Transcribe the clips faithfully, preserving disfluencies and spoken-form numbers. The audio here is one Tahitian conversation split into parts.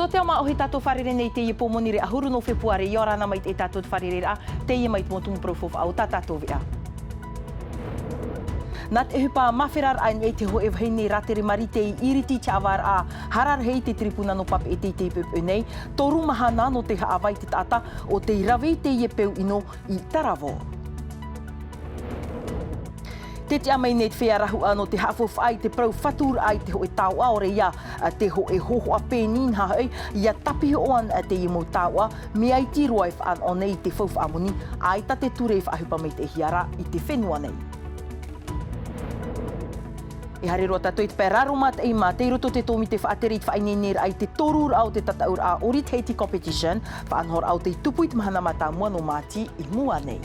Tō te ao māʻohi tātou fārerei nei i teie pō moni, ʻahuru nō Fepuare, ʻia ora na mai te tātou fārereiraʻa, teie mai te mau tumu parau faufaʻa o tā tātou veʻa. Nā te ʻohipa māferaraʻa i niʻa i te hōʻē vahine rātere marite i ʻiriti i te haʻavāraʻa, hara rahi i te tiripuna nō Papeʻete i te poʻipoʻi nei, toru mahana nō te haʻavā i te taʻata ʻo tei rave i teie peu ʻino i Taravao. Tē tiʻa mai nei te feiā rahuʻa nō te haʻafaufaʻa i te parau faturaʻa i te hōʻē taoʻa, ʻaore ia te hōʻē hōhoʻa pēni nā hoʻi, ʻia tāpiʻi ana teie mau taoʻa, mea iti roa e faʻanaho nei i te faufaʻa moni, ʻaita te ture e faʻaʻohipa maitaʻihia ra i te fenua nei. E haere roa tātou i te pae raro mā te ʻaima, tei roto te tōmite faʻatere i te faʻaineineraʻa i te toruraʻa o te tataʻuraʻa ʻōrite Haiti Competition, faʻanahoraʻa o tei tupu i te mahana mātāmua nō Māti i mua nei.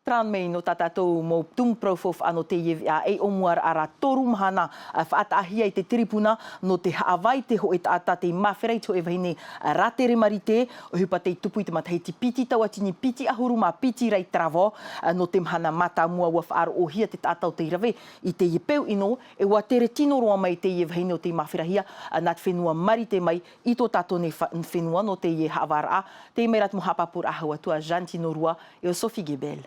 Terā mai nō tā tātou mau tumu parau faufaʻa nō teie veʻa, ei ʻōmuaraʻa ra toru mahana, ā, faʻataʻahia i te tiripuna nō te haʻavā i te hōʻē taʻata tei māfera i te hōʻē vahine, ā, rātere marite, ʻohipa tei tupu i te matahiti piti tauatini piti ʻahuru mā piti ra i Taravao, ā, nō te mahana mātāmua ʻua faʻaroʻohia te taʻata ʻo tei rave i teie peu ʻino, e ʻua tere tino roa mai teie vahine ʻo tei māferahia, ā, nā te fenua marite mai i tō tātou nei fa-, fenua nō teie haʻavāraʻa, tei mai rā te mau haʻapāpūraʻa hau atu a Jeanne Tinorua e ʻo Sophie Gebel.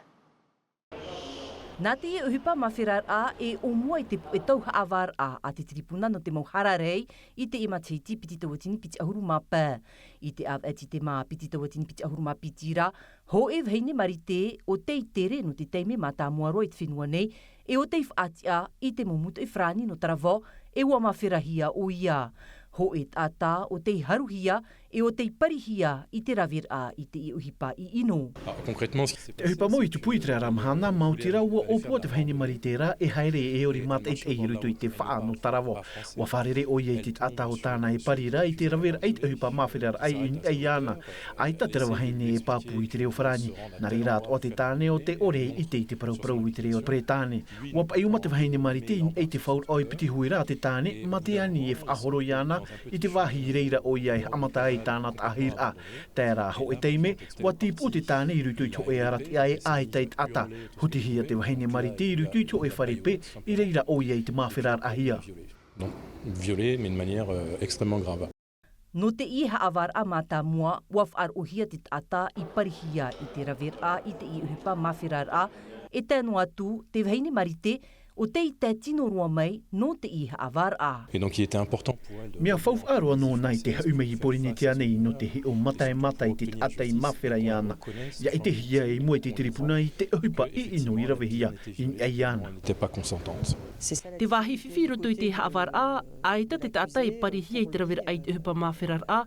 Nā teie ʻohipa māferaraʻa e ʻōmua i te poʻe tau haʻavāraʻa a te tiripuna nō te mau hara rahi i teie matahiti piti tauatini piti ʻahuru mā pae. I te ʻāvaʻe i te mā piti tauatini piti ʻahuru mā piti ra, hōʻē vahine marite ʻo tei tere nō te taime mātāmua roa i te fenua nei, e ʻo tei faʻatiʻa i te mau mūtoʻi farāni nō Taravao, e ʻua māferahia ʻoia. Hōʻē taʻata ʻo tei haruhia, e ʻo tei parihia i te raveraʻa i teie ʻohipa ʻino. Alors, concrètement, ce qui s'est passé, c'est que... Te ʻohipa mau i tupu i terā ra mahana, maoti rā ʻua ʻōpua te vahine marite ra e haere e ʻore mātaʻitaʻi i roto i te faʻa nō Taravao. ʻUa fārerei ʻoia i te taʻata ʻo tāna e pari ra i te raveraʻa i te ʻohipa māferaraʻa i niʻa iāna. ʻAita terā vahine e pāpū i te reo farāni, nā reira atoʻa te tāne ʻo tē ʻore e ʻite i te paraparau i te reo Peretāne. ʻUa paʻi uma te vahine marite i niʻa i te fauraʻo e piti huira a te tāne, mā te ani e faʻahoro iāna i te vāhi i reira ʻoia e haʻamata ai tāna taʻahiraʻa. Terā hōʻē taime, ʻua tīpū te tāne i roto i te hōʻē arataʻi e ʻaita e taʻata. Hutihia te vahine marite i roto i te hōʻē fare pē, i reira ʻoia i te māferaraʻahia. Donc, violée, mais de manière, euh, extrêmement grave. Nō teie haʻavāraʻa mātāmua, ʻua faʻaroʻohia te taʻata i parihia i te raveraʻa i teie ʻohipa māferaraʻa, e tae noa atu te vahine marite ʻo tei tae tino roa mai nō teie haʻavāraʻa. Et donc, il était important pour elle de... Mea faufaʻa roa nōna i te haʻu mai i Pōrīnetia nei nō te hiʻo mata e mata i te taʻata i māfera iāna. ʻIa ʻitehia i mua i te tiripuna i te ʻohipa ʻino i ravehia i niʻa iāna. N'était pas consentante. Te vāhi fifi i roto i te haʻavāraʻa, ʻaita te taʻata e parihia i te raveraʻa i te ʻohipa māferaraʻa,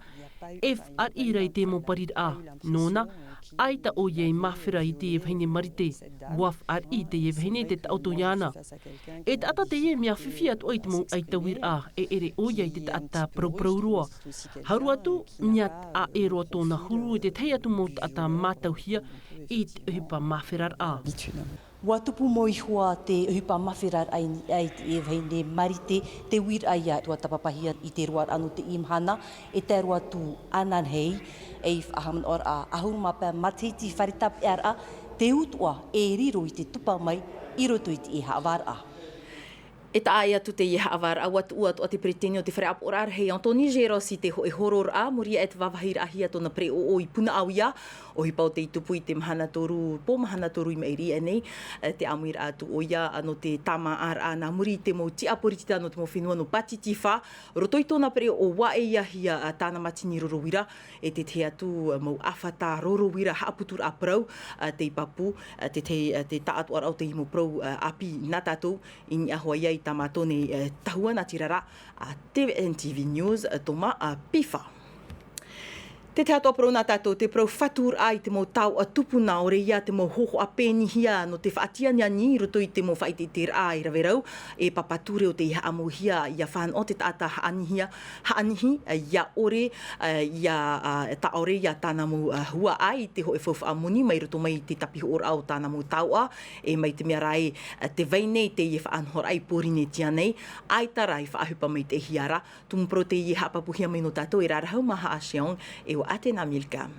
e fāriʻi ra i te mau pariraʻa. Nōna, ʻaita ʻoia i māfera i te vahine marite, ʻua fāriʻi i te vahine te taʻoto iāna. E taʻata teie mea fifi atoʻa i te mau ʻaitauiraʻa, e ʻere ʻoia i te taʻata paraparau roa. Hau atu, mea taʻa ʻē roa tōna huru i te tahi atu mau taʻata mātauhia i te ʻohipa māferaraʻa. ʻUa tupu mau iho ā te ʻohipa māferaraʻa i niʻa i te vahine marite, te uiraʻa ia ʻua tāpapahia i te roaraʻa nō teie mahana, e tae roa atu ananahi, ei faʻahaʻamanaʻoraʻa ʻahuru mā pae matahiti fare tāpeʻaraʻa, te utuʻa e riro i te topa mai i roto i te haʻavāraʻa. E taʻa ʻē atu teie haʻavāraʻa, ʻua tuʻu atoʻa te peretiteni o te fare ʻāpoʻoraʻa rahi, Anthony Géros, i te hōʻē hororaʻa, muri iho i te vāvāhiraʻahia tōna pereʻoʻo i Punaʻauia, ʻohipa ʻo tei tupu i te mahana toru, pō mahana toru i maʻiri aʻe nei, e, te ʻāmuiraʻa atu ʻoia, ā, nō te tāmāʻaraʻa nā muri i te mau tiʻa poritita nō te mau fenua nō Pātitifā, roto i tōna pereʻoʻo ʻua ʻeiahia, ā, tāna mātini roro uira, e te tahi atu, ā, mau ʻāfata roro uira haʻaputuraʻa parau, ā, tei pāpū, ā, te tahi, ā, te taʻatoʻaraʻa o teie mau parau, ā, ʻāpī nā tātou, i niʻa hoʻi ia i tā mātou nei, ā, tahua nā Tirara, ā, T V N T V News, ā, Toma, ā, Pifa. Te tahi atu parau nā tātou, te parau faturaʻa i te mau taoʻa tupuna, ʻaore ia te mau hōhoʻa pēnihia nō te faʻatianiani i roto i te mau faʻaʻiteʻiteraʻa e rave rau, e papa ture ʻo tei haʻamauhia, ʻia fānaʻo te taʻata haʻanihia, haʻanihi, ā, ʻia ʻore, ā, ʻia, ā, taʻaʻore ia tāna mau, ā, huaʻai i te hōʻē faufaʻa moni mai roto mai i te tāpihoʻoraʻa o tāna mau taoʻa, e mai te mea rā ē, ā, tē vai nei teie faʻanahoraʻa i Pōrīnetia nei, ʻaita rā i faʻaʻohipa maitaʻihia ra, tumu parau teie haʻapāpūhia mai nō tātou e Rarahu Maha Ashiong, e ʻo Atena Milka.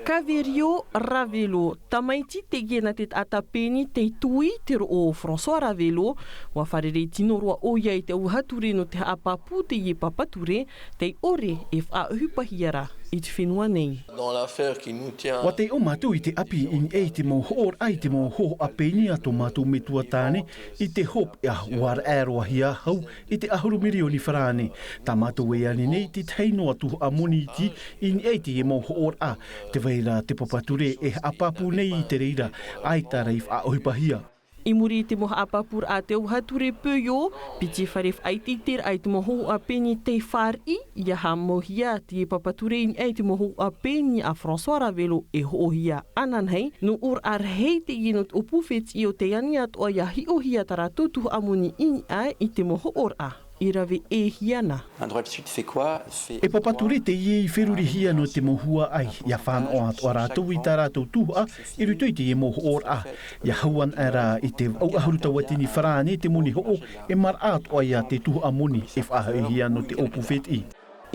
Kaverio Ravelo, tamaiti teie nā te taʻata pēni tei tuʻi te roʻo o François Ravelo. Ua fārerei tino roa ʻoia i te auaha ture nō te haʻapāpū teie papa ture, tei ʻore e faʻaʻohipahia ra i te fenua nei. Dans l'affaire qui nous tient. Ua taiʻo mātou i te ʻapi i niʻa i te mau hoʻoraʻa i te mau hohoʻa pēni a tō mātou metua tāne i te hopeʻa ua raʻa roa hia hau i te ʻahuru mirioni farāne. Tā mātou e ani nei te tahi noa tuhaʻa moni iti i niʻa i teie mau hoʻoraʻa. Tē vai ra te papa ture e haʻapāpū nei i te reira, ʻaita rā i faʻaʻohipahia. I muri i te mau haʻapāpūraʻa a te auaha ture Peugeot, piti fare faʻaʻiteʻiteraʻa i te mau hohoʻa pēni tei fāriʻi, ʻia haʻamauhia teie papa ture i niʻa i te mau hohoʻa pēni a François Ravelo e hoʻohia ananahi, nō ʻōraʻa rahi teie nō te ʻōpū fētiʻi o tei ani atoʻa ʻia hiʻohia tā rātou tuhaʻa moni i niʻa i te mau hoʻoraʻa i rave ʻē hia na. Un droit de suite fait quoi? Fait E papa ture teie i ferurihia nō te mau huaʻai, ʻia fānaʻo atoʻa rātou i tā rātou tuhaʻa i roto i teie mau hoʻoraʻa. ʻIa hau ana rā i te vaʻu ʻahuru tauatini farāne te moni hoʻo, e maraʻa atoʻa ia te tuhaʻa moni e faʻahoʻihia nō te ʻōpū fētiʻi.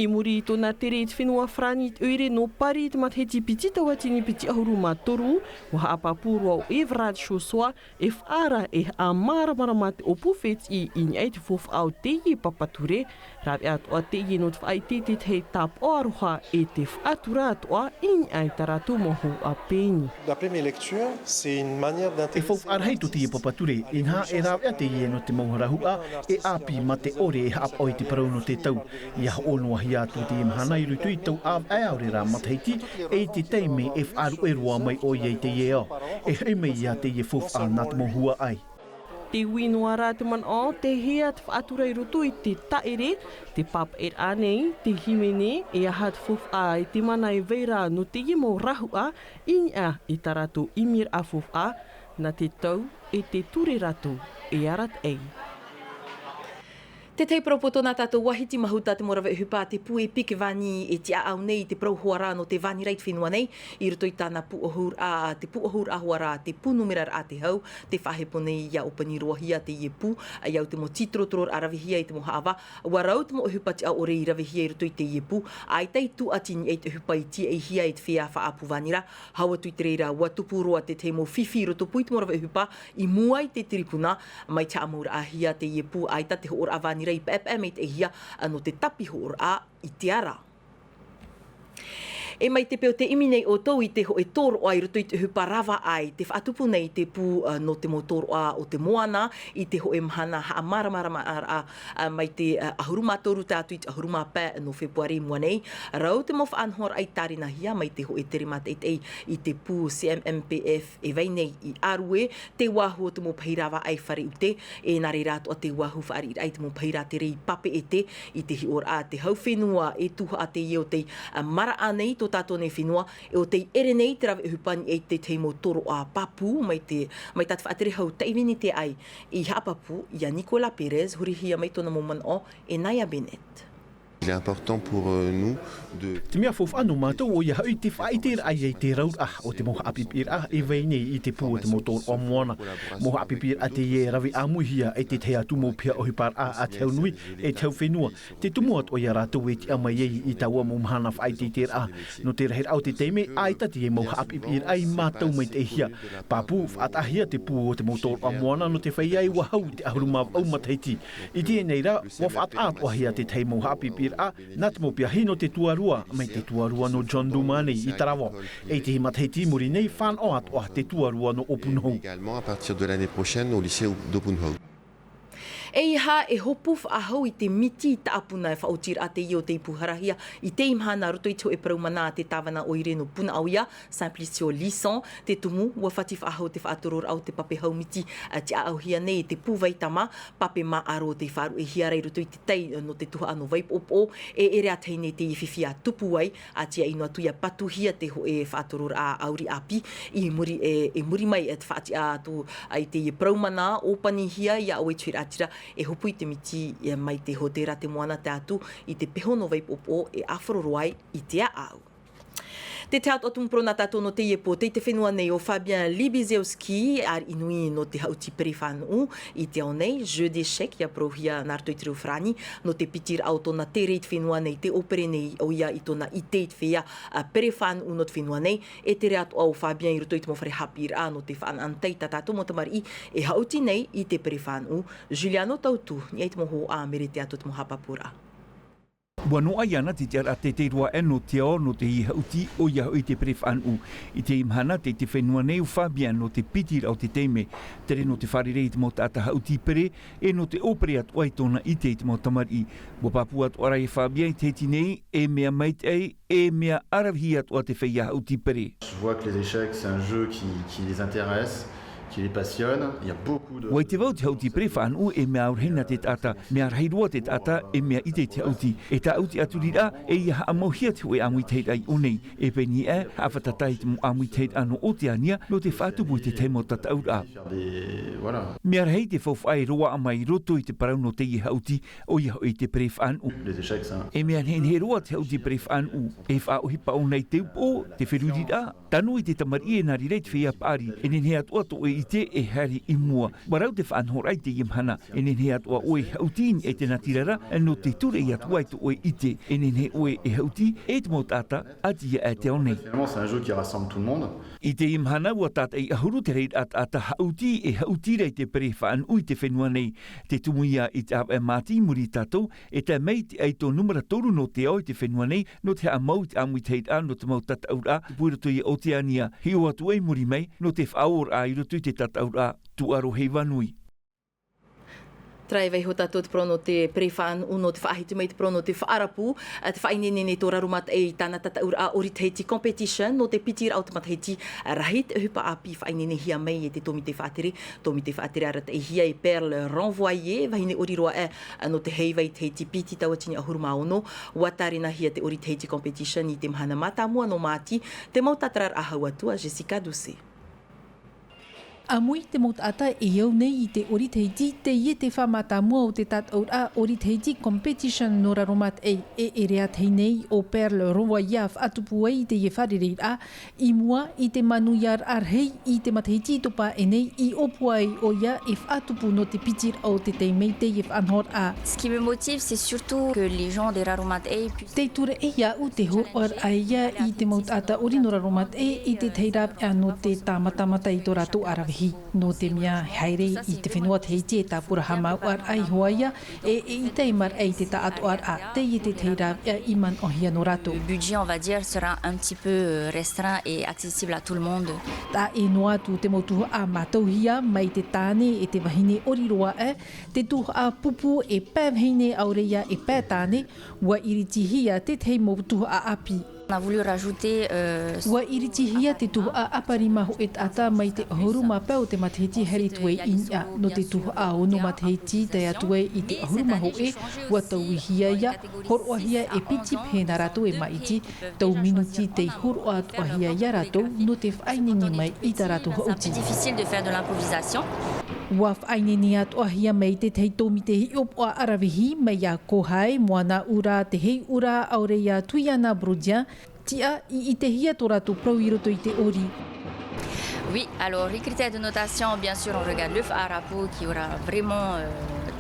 I muri i tōna tere i te fenua farāni i te ʻoire nō Paris i te matahiti piti tauatini piti ʻahuru mā toru, ua haʻapāpū roa ʻo Everard Chaussois e faʻaara e haʻamāramarama te ʻōpū fētiʻi i niʻa i te faufaʻa o teie papa ture, rāveʻa atoʻa teie nō te faʻaʻite i te tahi tāpaʻo aroha e te faʻatura atoʻa i niʻa i tā rātou mau hohoʻa pēni. D'après mes lectures, c'est une manière d'intégrer E faufaʻa rahi tō teie papa ture, inaha e rāveʻa teie nō te mau rahuʻa e ʻāpī mā te ʻore e haʻapaʻo i te parau nō te tau. ʻIa hoʻo noa hia atu teie mahana i roto i te tau ʻāvaʻe ʻaore rā matahiti, e i te taime e faʻaruʻe roa mai ʻoia i teie ao. E hoʻi mai ia teie faufaʻa nā te mau huaʻai. Te ui noa rā te manaʻo, te hea te faʻatura i roto i te taʻere, te pāpaʻiraʻa nei, te hīmene, e aha te faufaʻa e te mana e vai ra nō teie mau rahuʻa, i niʻa i tā rātou ʻimiraʻa faufaʻa, nā te tau e te ture rātou e arataʻi. Te tahi parau poto nā tātou ʻua hiti mahuta te mau rave ʻohipa a te pū e piki vāni e tiʻaʻau nei i te parau hoʻi rā nō te vānira i te fenua nei, i roto i tāna pūʻohuraʻa, te pūʻohuraʻa hoʻi rā, te pū nūmeraraʻa te hau, te faʻahepo nei ʻia ʻōpani roa hia teie pū, ʻia au te mau tītorotororaʻa ravehia i te mau haʻavā, ʻua rau te mau ʻohipa tiʻa ʻore i ravehia i roto i teie pū, ʻaita i tūʻati i niʻa i te ʻohipa i tiaʻihia e te feiā faʻaʻapu vānira, hau atu i te reira, ʻua tupu roa te tahi mau fifi i rotopū i te mau rave ʻohipa, i mua i te tiripuna, mai te haʻamauraʻahia teie pū, ʻaita te hoʻoraʻa vānira i paʻepaʻe maitaʻihia, nō te tapi hoʻoraʻa i te ara. E mai te peu tē ʻimi nei ʻoutou i te hōʻē tōroʻa i roto i te ʻohipa ravaʻai, tē faʻatupu nei te pū, ā, nō te mau tōroʻa o te moana, i te hōʻē mahana haʻamāramaramaraʻa, ā, mai te, ā, ʻahuru mā toru tae atu i te ʻahuru mā pae nō Fepuare i mua nei. Rau te mau faʻanahoraʻa i tārinahia mai te hōʻē tere mātaʻitaʻi i te pū C M M P F e vai nei i Arue, te uāhu o te mau pahi ravaʻai fare ʻute, e nā reira atoʻa te uāhu fāriʻiraʻa i te mau pahi rātere i Papeʻete, i te hiʻoraʻa a te hau fenua e tuhaʻa teie o tei, ā, maraʻa nei tō tātou nei fenua, e o tei ʻere nei te rave ʻohipa i te tahi mau tōroʻa pāpū mai te, mai tā te faʻatere hau taʻi Vini Teaʻai i haʻapāpū iā Nicolas Pérez, hurihia mai tōna mau manaʻo e Naya Bennett. Il est important pour, euh, nous de Te mea faufaʻa nō mātou ʻoia hoʻi te faʻaʻiteraʻa i te rauraʻa o te mau haʻapiʻiraʻa e vai nei i te pū o te mau tōroʻa moana. Mau haʻapiʻiraʻa teie e rave ʻāmuihia e te tahi atu mau piha ʻohiparaʻa a te hau nui, e te hau fenua, te tumu atoʻa iā rātou e tiʻa mai ai i taua mau mahana faʻaʻiteraʻa. Nō te rahiraʻa o te taime, ʻaita teie mau haʻapiʻiraʻa i mātau maitaʻihia. Pāpū, faʻataʻahia te pū o te mau tōroʻa moana nō te feiā ua hau i te ʻahuru mā vaʻu matahiti. I teie nei rā, ua faʻataʻa atoʻahia te tahi mau haʻapiʻiraʻa, nā te mau piahi nō te tuarua, mai te tuarua nō John Dumani i Taravao. E i te matahiti i muri nei, fānaʻo atoʻa te tuarua nō Ōpūnohu. Également à partir de l'année prochaine au lycée d'Ōpūnohu. E ʻeiaha e hopu faʻahou i te miti tāpuna e faʻaotiraʻa teie o tei pūharahia i teie mahana i roto i te hōʻē parau mana a te tāvana ʻoire nō Punaʻauia, Simplicio Lisson, te tumu, ua fati faʻahou te faʻatororaʻa o te pape hau miti, ā, tiʻaʻauhia nei e te pū Vaitama, pape māʻaro tei faʻaruʻehia ra i roto i te tai nō te tuhaʻa nō Vaipoʻopoʻo, e ʻere ā tahi nei teie fifi ʻa tupu ai, ā, ʻia ʻino atu ʻia patuhia te hōʻē faʻatororaʻa ʻauri ʻāpī, i muri, e, i muri mai, e, te faʻatiʻa atu, ā, i teie parau mana, ʻōpanihia, ʻia au e tuhi raʻatira, e hopu i te miti, e, mai te hōtēra Te Moana tae atu, i te peho nō Vaipoʻopoʻo, e ʻāfaro roa ai i te ʻāʻau. Te tahi atu parau nā tātou nō teie pō, tei te fenua nei ʻo Fabien Libizewski, ariʻi nui nō te haʻuti pere faʻanuʻu i te ao nei, jeu d'échecs, ʻia parauhia nā roto i te reo farāni, nō te piti raʻa o tōna tere i te fenua nei, tē ʻōpere nei ʻoia i tōna ʻite i te feiā, ā, pere faʻanuʻu nō te fenua nei, e tere atoʻa ʻo Fabien i roto i te mau fare haʻapiʻiraʻa nō te faʻanaʻanatae i tā tātou mau tamariʻi e haʻuti nei i te pere faʻanuʻu. Juliano Tautu, i niʻa i te mau hōhoʻa a Mere Te Atu, te mau haʻapāpūraʻa. ʻUa noaʻa iāna te tiʻaraʻa teitei roa aʻe nō te ao nō teie haʻuti, ʻoia hoʻi te pere faʻanuʻu. I teie mahana, tei te fenua nei ʻo Fabien nō te piti raʻa o te taime. Tere nō te fārerei i te mau taʻata haʻuti pere, e nō te ʻōpere atoʻa i tōna ʻite i te mau tamariʻi. ʻUa pāpū atoʻa rā e Fabien i te hiti nei, e mea maitaʻi, e mea ʻaravihi atoʻa te feiā haʻuti pere. Je vois que les échecs, c'est un jeu qui, qui les intéresse, qui les passionne. Il y a beaucoup de... ʻUa ʻite vau te haʻuti pere faʻanuʻu e mea ʻaurahi nā te taʻata, mea rahi roa te taʻata e mea ʻite i te haʻuti. E tāʻuti atu rā, e ʻia haʻamauhia te hōʻē ʻāmuitahiraʻa i ʻō nei. E pēnei aʻe, haʻafātata i te mau ʻāmuitahiraʻa nō Oteania, nō te faʻatupu i te tahi mau tataʻuraʻa. Faire des, voilà. Mea rahi te faufaʻa e roaʻa mai i roto i te parau nō teie haʻuti, ʻoia hoʻi te pere faʻanuʻu. Les échecs, hein. E mea nehenehe roa te haʻuti pere faʻanuʻu, e faʻaʻohipa ʻōna i te upoʻo, te feruriraʻa, tanu i te tamariʻi e nā reira i te feiā paʻari, e nehenehe atoʻa tō ʻoe ʻite e haere i mua. ʻUa rau te faʻanahoraʻa i teie mahana, e nehenehe atoʻa ʻoe e haʻuti i niʻa i te natirara, nō te tūreʻi atu ai tō ʻoe ʻite, e nehenehe ʻoe e haʻuti, e te mau taʻata, ʻati ia e te ao nei. Finalement, c'est un jeu qui rassemble tout le monde. I teie mahana, ʻua tātaʻi ʻahuru te reira taʻata haʻuti, e haʻuti ra i te pere faʻanuʻu i te fenua nei. Tē tumu ia i te ʻāvaʻe māti i muri ia tātou, e tae mai i te ʻaito nūmera toru nō te ao i te fenua nei, nō te haʻamau i te ʻāmuitahiraʻa nō te mau tataʻuraʻa, tupu i roto ia Oteania, hiʻo atu ai i muri mai, nō te faʻaōraʻa i roto i te tataʻuraʻa, tūʻaro Heiva Nui. Terā e vaiiho tātou te parau nō te pere faʻanuʻu, nō te faʻahitu mai te parau nō te faʻarapu, ā, te faʻaineine nei tō Raro Mataʻi i tāna tataʻuraʻa ʻori tahiti competition, nō te piti raʻa o te matahiti, ā, rahi te ʻohipa ʻāpī faʻaineinehia mai e te tōmite faʻatere, tōmite faʻatere arataʻihia e Perle Renvoyé, vahine ʻori roa aʻe, ā, nō te heiva i tahiti piti tauatini ʻahuru mā ono, ʻua tārenahia te ʻori tahiti competition i te mahana mātāmua nō Māti, te mau tātararaʻa hau atu a Jessica Doucet. ʻĀmui te mau taʻata e au nei i te ʻori tahiti, teie te fā mātāmua o te tataʻuraʻa ʻori tahiti competition nō Raro Mataʻi, e ʻere ā tahi nei ʻo Perle Renvoyé faʻatupu ai i teie fārereiraʻa, i mua i te manuiaraʻa rahi i te matahiti i topa aʻe nei i ʻōpua ai ʻoia e faʻatupu nō te piti raʻa o te taime i teie faʻanahoraʻa. Ce qui me motive, c'est surtout que les gens de Raro Mataʻi puissent... Tē tūreʻi iāʻu te hōroʻaraʻa ia i te mau taʻata ʻori nō Raro Mataʻi i te tahi rāveʻa nō te tāmatamata i tō rātou ʻaravihi. Nō te mea e haere i te fenua tahiti e tāpura haʻamāuʻaraʻa iho ā ia, e, e ʻaita e maraʻa i te taʻatoʻaraʻa, teie te tahi rāveʻa i manaʻohia nō rātou. Le budget, on va dire, sera un petit peu, euh, restreint et accessible à tout le monde. Taʻa ʻē noa atu te mau tuhaʻa mātauhia mai te tāne e te vahine ʻori roa aʻe, te tuhaʻa pupu e pae vahine ʻaore ia e pae tāne, ʻua iritihia te tahi mau tuhaʻa ʻāpī. On a voulu rajouter, euh... ʻUa iritihia te tuhaʻa ʻāparima hōʻē taʻata mai te ʻahuru mā pae o te matahiti haere atu ai i niʻa, nō te tuhaʻa ono matahiti tae atu ai i te ʻahuru mā hōʻē, ʻua tauihia ia, hōroʻahia e piti pēnā rātou e māʻiti, tau minuti tei hōroʻa atoʻahia ia rātou nō te faʻaineine mai i tā rātou haʻuti. C'est difficile de faire de l'improvisation. ʻUa faʻaineine atoʻahia mai te tahi tōmite hiʻopoʻa ʻaravihi, mai iā Kohai, Moana Ura, Te Heiʻura, ʻaore iā Tuiana Brodien, tiʻa i ʻitehia tō rātou parau i roto i te ʻori. Oui, alors, les critères de notation, bien sûr, on regarde le faʻarapu qui aura vraiment, euh,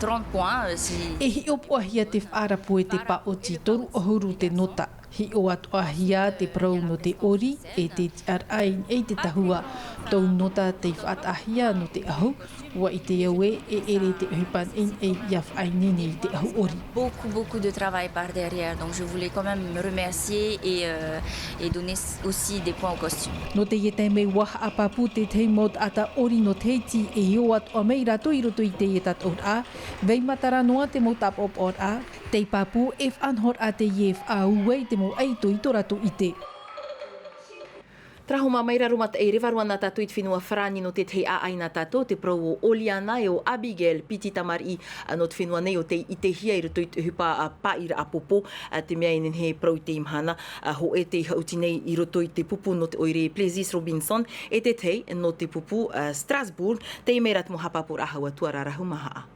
trente points, euh, si... E hiʻopoʻahia te faʻarapu e te paoti toru ʻahuru te nota. Hiʻo atoʻahia te parau nō te ʻori, e te tiʻaraʻa i te tahua. Tau nota tei faʻataʻahia nō te ʻahu, ʻua ʻite au ē, e ʻere te ʻohipa neʻineʻi ʻia faʻaineine i te ʻahu ʻori. Beaucoup, beaucoup de travail par derrière, donc je voulais quand même remercier et, euh, et donner aussi des points au costume. Nō teie taime ʻua haʻapāpū te tahi mau taʻata ʻori nō Tahiti e hiʻo atoʻa mai rātou i roto i teie tataʻuraʻa, vai matara noa te mau tāpaʻopaʻoraʻa, tei pāpū e faʻanahoraʻa teie e faʻaau ai te mau ʻaito i tō rātou ʻite. Terā hoʻi mā mai Raro Mataʻi, e reva roa na tātou i te fenua Farāni nō te tahi ʻāʻai nā tātou, te parau ʻo Oliana e ʻo Abigail, piti tamariʻi nō te fenua nei ʻo tei ʻitehia i roto i te ʻohipa, ā, paʻiraʻa pōpō, ā, te mea e nehenehe e parau i teie mahana, ā, hōʻē tei haʻuti nei i roto i te pupu nō te ʻoire Plessis Robinson, e te tahi nō te pupu, ā, Strasbourg, teie mai rā te mau haʻapāpūraʻa hau atu a Rarahu Mahaʻa.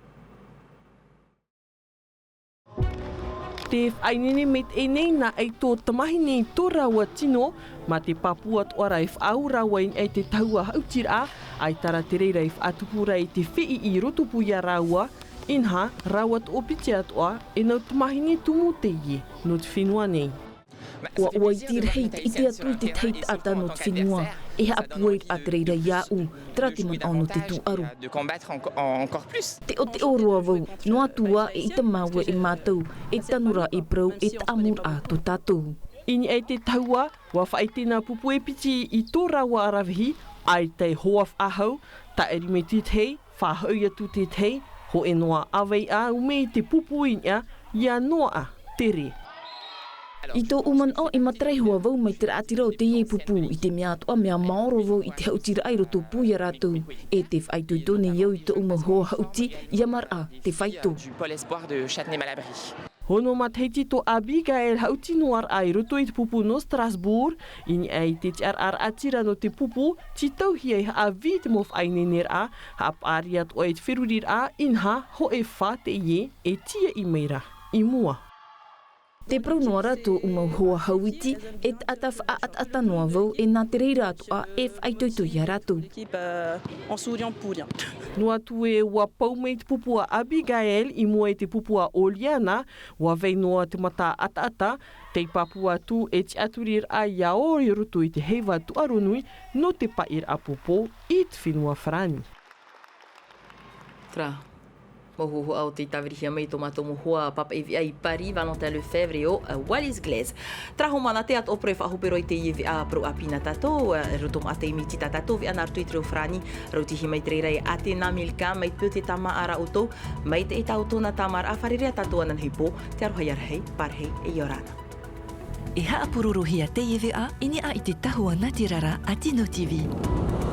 Te faʻaineine maitaʻi nei nā ʻaito tamahine i tō rāua tino, mā te pāpū atoʻa ra e faʻaau rāua i niʻa i te tahua haʻutiraʻa, ʻaita rā te reira e faʻatupu ra i te feʻi i rotopū iā rāua, inaha, rāua toʻopiti atoʻa, e nau tamahine tumu teie, nō te fenua nei. ʻUa ʻite rahi i te ʻite atu i te tahi taʻata nō te fenua, e haʻapūai ra te reira iāʻu, terā te manaʻo nō te tūʻaro. Teʻoteʻo roa vau, noa atu ā e ʻita māua e mātau, e tano rā e parau e taʻamuraʻa tō tātou. I niʻa i te tahua, ʻua faʻaʻite nā pupu e piti i tō rāua aravihi, ʻaita e hoa faʻahou, tāʻiri mai te tahi, faʻahoʻi atu te tahi, hōʻē noa ʻāvei ʻā ʻume i te pupu i niʻa, ʻia noaʻa te rē. I tōʻu manaʻo e matara iho ā vau mai te raʻatira o teie pupu, i te mea atoʻa mea maoro vau i te haʻutiraʻa i rotopū iā rātou, e tē faʻaitoito nei au i tōʻu mau hoa haʻuti, ʻia maraʻa te faito. Hono matahiti tō Abigail haʻuti noa raʻa i roto i te pupu nō Strasbourg, i niʻa i te tiʻaraʻa raʻatira nō te pupu, tītauhia e haʻavī te mau faʻaineineraʻa, haʻapaʻari atoʻa i te feruriraʻa, inaha, hōʻē fā teie, e tīaʻi mai ra i mua. Tē parau noa ra tōʻu mau hoa haʻuti, e taʻata faʻaʻataʻata noa vau, e nā te reira atoʻa, e faʻaitoito iā rātou. Noa atu ē ʻua pau mai te pupu a Abigail i mua i te pupu a Oliana, ʻua vai noa te mata ʻataʻata, tei pāpū atu e tiʻaturiraʻa ʻia ō i roto i te heiva tūʻaro nui nō te paʻiraʻa pōpō i te fenua Farāni. Terā mau hōhoʻa o tei tāvirihia mai i tō mātou mau hoa pāpaʻi veʻa i Paris, Valentin Lefebvre ʻo Wallis Glaise. Terā hoʻi māna te atoʻa pure faʻahopero i teie veʻa parau ʻāpī nā tātou, roto maʻa te miti tā tātou veʻa nā roto i te reo Farāni, rautihia mai te reira e Athéna Milka, mai te peu te tāmāʻa ra ʻoutou, mai te ʻita o tōna tāmāraʻa fārerei ā tātou ananahi pō, te aroha ʻia rahi, pārahi e ʻia ora na. E haʻapurorohia teie veʻa i niʻa i te tahua nā te rara a Tino TV.